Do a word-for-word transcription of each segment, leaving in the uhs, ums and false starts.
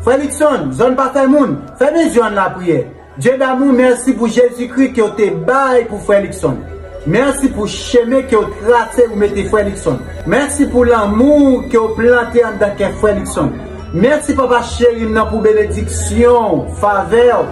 Frè Luckson, zòn pa fè moun, fèmen zye w ann lapriyè. Dye damou, mèsi pou Jezikri ke w te bay pou frè Luckson. Mèsi pou chemen ke w trase ou mete frè Luckson. Mèsi pou lanmou ke w plante anndan kè frè Luckson. Mèsi papa cheri m nan pou benediksyon w, favè w,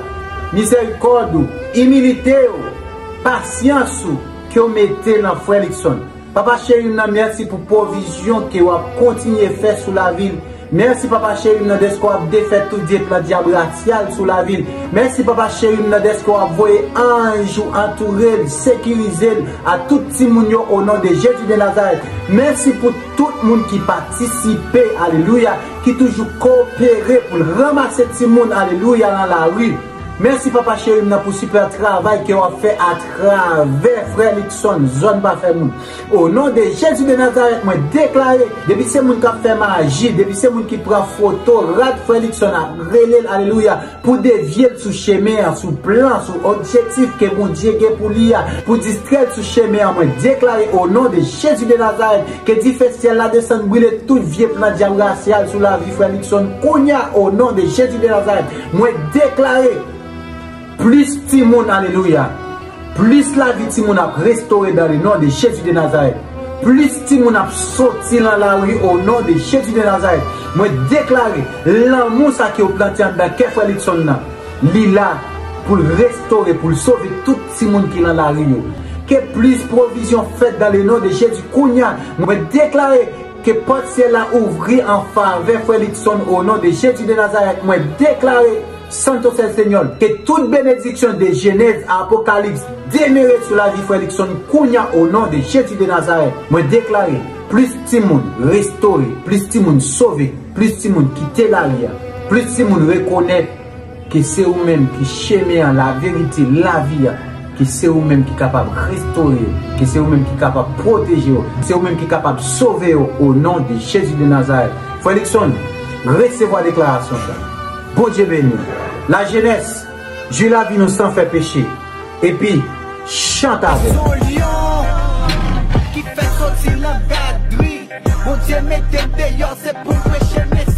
mizerikòd ou, imilite w, pasyans ou ke w mete nan frè Luckson. Papa cheri m nan, mèsi pou pwovizyon ke w ap kontinye fè sou lavi l. Mèsi papa cheri m nan dèske w ap defèt tout vye plan dyab rasyal sou lavi l. Mèsi papa cheri m nan dèske w ap voye anj ou antoure l, sekirize l a tout timoun yo o non de Jezi de Nazarèt. Mèsi pou tout moun ki patisipe, alelouya, ki toujou koopere pou l ranmase timoun, alelouya, nan lari. Mèsi papa cheri m nan pou sipè travay ke w ap fè atravè frè Luckson, zòn pa fè moun. O non de Jezi de Nazarèt, mwen deklare, depi se moun k ap fè maji, depi se moun ki pran foto, rad frè Luckson ap rele l, alelouya, pou devye l sou chemen an, sou plan, sou objektif ke Bondye gen pou li a, pou distrè l sou chemen an, mwen deklare o non de Jezi de Nazarèt, ke dife syèl la desann brile tout vye plan dyab rasyal sou lavi frè Luckson. Kounye a, o non de Jezi de Nazarèt, mwen deklare plis timoun, alelouya, plis lavi timoun ap restore dans le nom de Jésus de Nazareth. Plis timoun ap soti nan lari o non de Jezi de Nazarèt. Mwen deklare lanmou sa ke w plante anndan kè frè Luckson nan, li la pou l restore, pou l sove tout timoun ki nan lari yo. Ke plis pwovizyon fèt dans le nom de Jésus kounye a. Mwen deklare ke pòt syèl la ouvri an favè frè Luckson o non de Jezi de Nazarèt. Mwen deklare Santo es el Señor, ke tout benediksyon de Jenèz a Apokalips demere sou lavi frè Luckson kounye a o non de Jezi de Nazarèt. Mwen deklare plis timoun restore, plis timoun sove, plis timoun kite lari a, plis timoun rekonèt ke se ou menm ki chemen an, laverite, lavi a, ke se ou menm ki kapab restore yo, ke se ou menm ki kapab pwoteje yo, se ou menm ki kapab sove yo o non de Jezi de Nazarèt. Frè Luckson, resevwa deklarasyon sa. Bondye beni w. Lajenès, jwi lavi nou san fè peche. Epi, chante avè l. Son lyon ki fè soti nan gadri. Bondye mete m deyò, se pou m preche mesaj.